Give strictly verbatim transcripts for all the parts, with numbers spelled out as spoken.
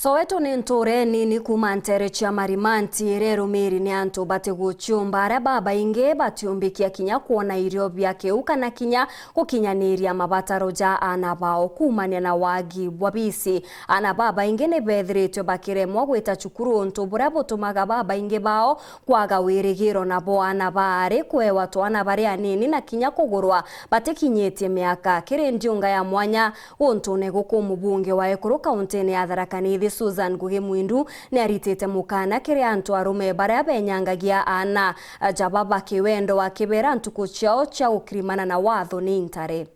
Soweto ni ntuura inini kuuma nteere cia Marimanti iria irumiri ni antu batiguciumba, aria babaingi batiumbikia kinya kwona irio bia kiu kana kinya gukinyaniria mabataro ja aana bao. Kuumania na wagi bwa bisi, aana babaingi ni beethiritwe bakiremwa gwita cukuru, untu buria butumaga babaingi bao kwaga wirigiro, nabo aana baari kwewa twana bari anini na kinya kugurwa batikinyitie miaka. Kiri ndiunga ya mwanya guntune guku, mubunge wa ekuru kauntine ya Tharaka Nithi, Susan Ngugi Mwindu, ni aritite mukana kiri antu arume baria benyangagia aana jaba ba kiwendo, akibeera ntuku ciao cia gukirimana na watho ni intare.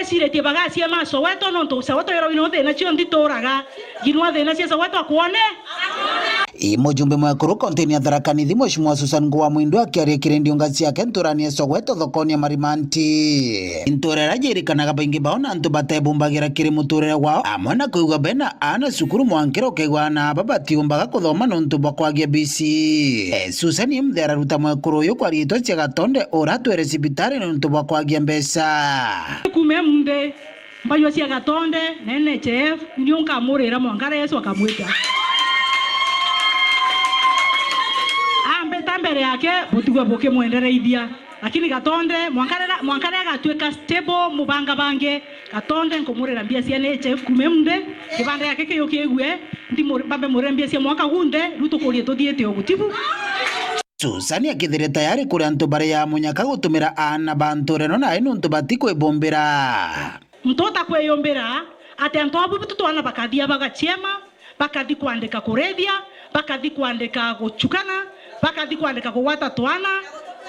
Eciritie bagaciema Soweto, nontu Soweto yero ino thina cio ntituraga. Ginwa thina cia Soweto akwone. I mujumbe mwekuru kauntini ya Tharaka Nithi, Mheshimiwa Susan Ngugi wa Mwindu akiaria kiri ndiunga ciake nturani ya Soweto thokoni ya Marimanti. Ntura iria jirikanaga baingi bao na antu batebumbagira kiri muturire wao, amwe na kwigua bena aana cukuru mwankira ukaigua aana aba batiumbaga kuthoma nontu bwa kwagia bisi. Eh, Susan Mthe araruta mwekuru uyu kwa riitwa cia Gatonde uria atwire cibitari nontu bwa kwagia mbeca. Kuuma munthi, mbaigua cia Gatonde na N H I F, nio nkamurira mwanka aria Yesu akamwita. Ambita mbere yake, butigwe bukimwendereithia. Lakini Gatonde, mwanka riria, mwanka riria agatuika stable, mubangabange, Gatonde nkumurira mbia cia N H I F kuuma munthi, kibanda yake kiu kiigue, nthi mbambe murire mbia cia mwaka gunthe, riu tukurie tuthiite o gutibu. Susan akithire tayari kuri antu bari ya munyaka gutumira aana ba ntureno nai nontu batikwibumbira. Muntu utakwiyumbira ati antu abu bitu twana bakathia bagaciema, bakathi kwandika kurithia, bakathi kwandika gucukana, bakathi kwandika kugwata twana,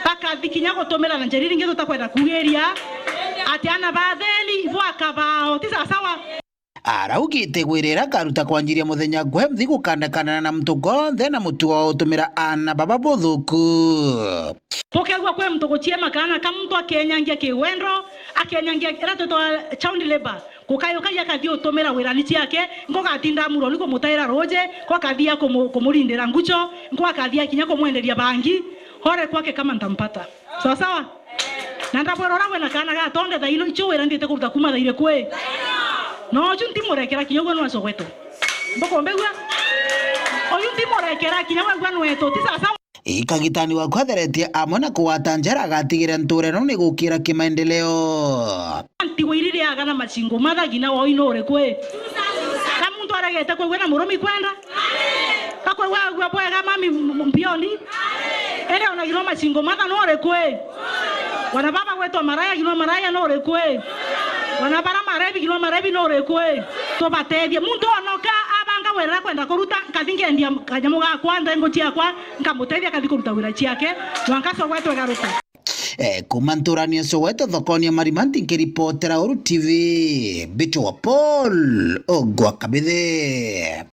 bakathi kinya gutumira na njira iria ingi tutakwenda kuugiria ati aana ba atheri ibo akabao. Ti sawasawa? Araugite gwirira akaruta kwanjiria muthenya gwe mthi gukandakana na muntu gonthe na mutugo wa utumira aana baba buthuku. Bukegua kwi muntu guciema kaana ka muntu akenyangia kiwendo, akenyangia iria twitaga child labour, gukayukagia akathi utumira wirani ciake, nko gatinda amuroni kumutaira ruuji, nko akathia kumu-, kumurindira ngucho, nko akathia kinya kumwenderia bangi. Ore kwake kama ntampata. Sawa sawa? Na ndabwira uria wina kaana ga Gatonde thaino, icio wira ndite kuruta kuuma thairi kwi? Noju ntimurekera kinya ugwe nwa Soweto. Mbukumbigua? Uyu ntimurekera kinya wegua nwetu, ti sawa sawa? Ikagitani waku atheretie amwe na kugwata njara agatigire ntura ino ni gukira kimaendeleo. Ntigwa iririaga na macingo matha gina woi nuri kwi? Ka muntu aregete kwigua na murumi kwenda? Ka kwigua agua bwega mami m-, m-, mbioni? Indi ona ginwa macingo matha nuri kwi? Wana baba gwitwa maraya ginwa maraya nuri kwi? Wana bara marebi ginwa marebi nuri kwi? Tubatethie. Muntu onoka abanga wira kwenda kuruta, nkathi nkendia kanyamu gakwa, nthengo ciakwa, nkamutethia akathi kuruta wira ciake, mwanka Soweto igaruka. Eh, kuma nturani ya Soweto thokoni ya Marimanti nkiripotera Uru T V, Bichwa Paul Ogwa Kabithe.